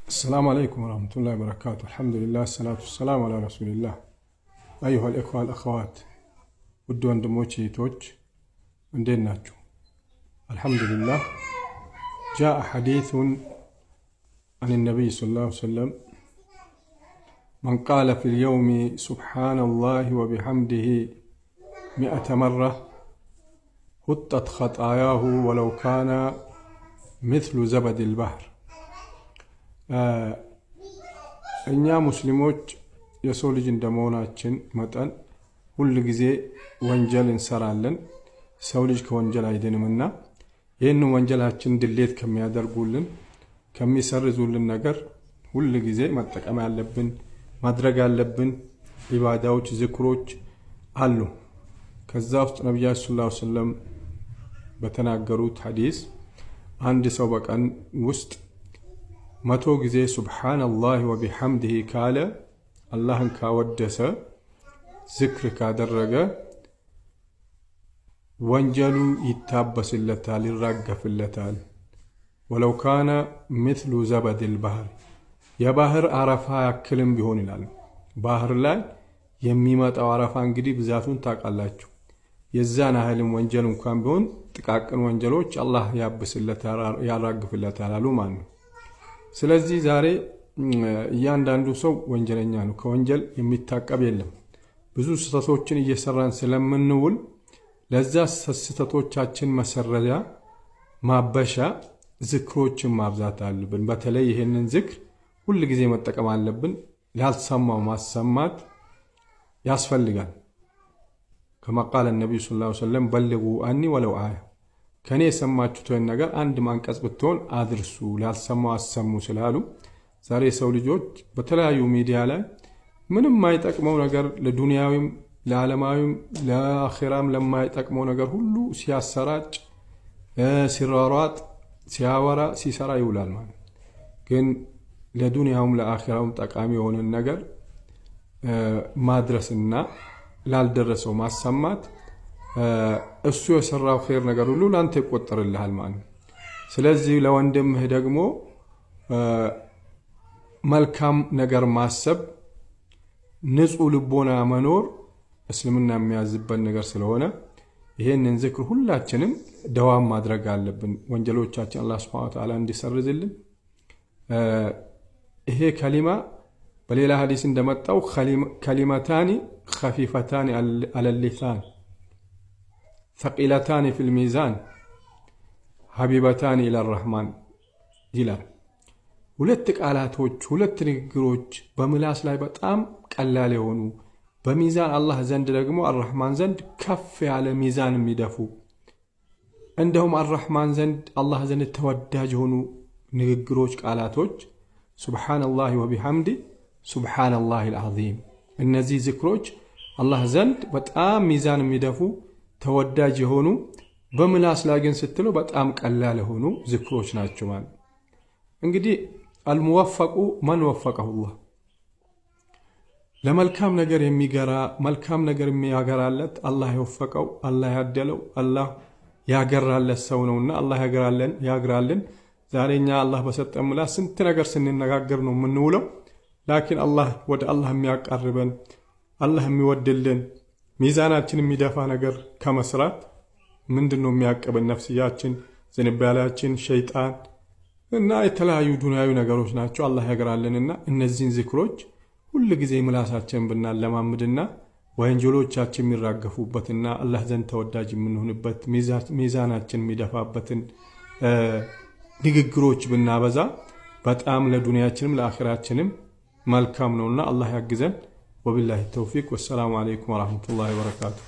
السلام عليكم ورحمة الله وبركاته. الحمد لله، الصلاة والسلام على رسول الله. أيها الإخوة الأخوات፣ ውድ ወንድሞች እህቶች፣ እንዴት ናችሁ? الحمد لله. جاء حديث عن النبي صلى الله عليه وسلم: من قال في اليوم سبحان الله وبحمده 100 مرة حطت خطاياه ولو كان مثل زبد البحر። እኛ ሙስሊሞች የሰው ልጅ እንደመሆናችን መጠን ሁል ጊዜ ወንጀል እንሰራለን። ሰው ልጅ ከወንጀል አይድንምና ይህንን ወንጀላችን delete ከሚያደርጉልን፣ ከሚሰርዙልን ነገር ሁል ጊዜ መጠቀም ያለብን፣ ማድረግ ያለብን ኢባዳዎች፣ ዝክሮች አሉ። ከዛ ውስጥ ነቢያችን صلى الله عليه وسلم በተናገሩት ሐዲስ አንድ ሰው በቀን ውስጥ 100 ጊዜ سبحان الله وبحمده ካለ፣ አላህን ካወደሰ፣ ዝክር ካደረገ ወንጀሉ ይታበስለታል፣ ይራገፍለታል። ولو كان مثل زبد البحر፣ የባህር አረፋ ያክልም ቢሆን ይላል። ባህር ላይ የሚመጣው አረፋ እንግዲህ ብዛቱን ታውቃላችሁ። የዛን ያህልም ወንጀል እንኳን ቢሆን፣ ጥቃቅን ወንጀሎች አላህ ያብስለታል፣ ያራግፍለታል አሉ ማለት ነው። ስለዚህ ዛሬ እያንዳንዱ ሰው ወንጀለኛ ነው። ከወንጀል የሚታቀብ የለም። ብዙ ስህተቶችን እየሰራን ስለምንውል ለዛ ስህተቶቻችን መሰረዣ፣ ማበሻ ዝክሮችን ማብዛት አለብን። በተለይ ይህንን ዝክር ሁል ጊዜ መጠቀም አለብን። ላልሰማው ማሰማት ያስፈልጋል። كما قال النبي صلى الله عليه وسلم: بلغوا عني ولو آية፣ ከእኔ የሰማችሁትን ነገር አንድ አንቀጽ ብትሆን አድርሱ፣ ላልሰማው አሰሙ ስላሉ፣ ዛሬ የሰው ልጆች በተለያዩ ሚዲያ ላይ ምንም የማይጠቅመው ነገር፣ ለዱንያዊም ለዓለማዊም ለአኼራም ለማይጠቅመው ነገር ሁሉ ሲያሰራጭ፣ ሲሯሯጥ፣ ሲያወራ፣ ሲሰራ ይውላል ማለት። ግን ለዱንያውም ለአኼራውም ጠቃሚ የሆነን ነገር ማድረስና ላልደረሰው ማሰማት እሱ የሰራው ኸይር ነገር ሁሉ ለአንተ ይቆጠርልሃል ማለት ነው። ስለዚህ ለወንድምህ ደግሞ መልካም ነገር ማሰብ፣ ንጹህ ልቦና መኖር እስልምና የሚያዝበት ነገር ስለሆነ ይሄንን ዝክር ሁላችንም ደዋም ማድረግ አለብን። ወንጀሎቻችን አላህ سبحانه وتعالى እንዲሰርዝልን። ይሄ ከሊማ በሌላ ሀዲስ እንደመጣው كلمتان خفيفتان على اللسان، ثقيلتان في الميزان، حبيبتان إلى الرحمن ይላል። ሁለት ቃላቶች፣ ሁለት ንግግሮች በምላስ ላይ በጣም ቀላል የሆኑ፣ በሚዛን አላህ ዘንድ ደግሞ አራህማን ዘንድ ከፍ ያለ ሚዛን የሚደፉ፣ እንደውም አራህማን ዘንድ፣ አላህ ዘንድ ተወዳጅ የሆኑ ንግግሮች፣ ቃላቶች سبحان الله وبحمده سبحان الله العظيم። እነዚህ ዝክሮች አላህ ዘንድ በጣም ሚዛን የሚደፉ፣ ተወዳጅ የሆኑ፣ በምላስ ላይ ግን ስትለው በጣም ቀላል የሆኑ ዝክሮች ናቸው ማለት። እንግዲህ الموفق من وفقه الله፣ ለመልካም ነገር የሚገራ፣ መልካም ነገር የሚያገራለት አላህ የወፈቀው፣ አላህ ያደለው፣ አላህ ያገራለት ሰው ነውና አላህ ያገራለን፣ ያግራልን። ዛሬ እኛ አላህ በሰጠን ምላስ ስንት ነገር ስንነጋገር ነው የምንውለው። لكن አላህ ወደ አላህ የሚያቃርበን፣ አላህ የሚወድልን፣ ሚዛናችን የሚደፋ ነገር ከመስራት ምንድን ነው የሚያቅበን? ነፍስያችን፣ ዝንባሌያችን፣ ሸይጣን እና የተለያዩ ዱንያዊ ነገሮች ናቸው። አላህ ያግራልንና እነዚህን ዝክሮች ሁል ጊዜ ምላሳችን ብናለማምድና ወንጀሎቻችን የሚራገፉበትና አላህ ዘንድ ተወዳጅ የምንሆንበት፣ ሚዛናችን የሚደፋበትን ንግግሮች ብናበዛ በጣም ለዱንያችንም ለአኺራችንም መልካም ነውና አላህ ያግዘን። وبالله التوفيق، والسلام عليكم ورحمة الله وبركاته።